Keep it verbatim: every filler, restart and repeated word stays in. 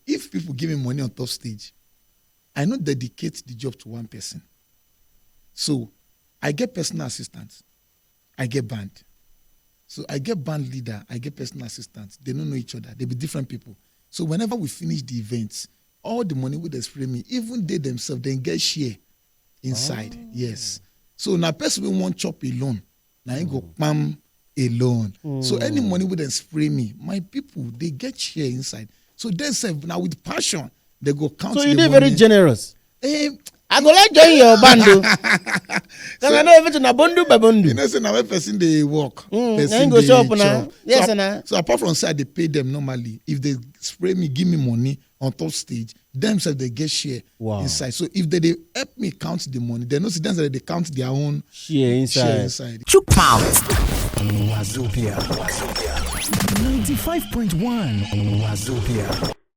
If people give me money on top stage, I no dedicate the job to one person. So I get personal assistant, I get band. So I get band leader, I get personal assistant. They don't know each other. They be different people. So whenever we finish the events, all the money wey dem spray me, even they themselves, dem get share inside. Yes. So na person wey wan chop alone, na him go kpam alone. So any money wey dem spray me, my people, they get share inside. So dem sef, na with passion, they go count So the you dey money. Very generous. Eh, I go like join your band o. Because I know everything na bundle by bundle. You know say na when person dey work, Mm, person na him go dey chop na. chop. Yes, so, na. So apart from say I dey pay them normally, if they spray me, give me money on top stage, them sef they get share Wow. Inside. So if they dey help me count the money, they know say them sef they count their own Share share inside. Inside. Chook mouth. Wazobia. Ninety-five point one Wazobia.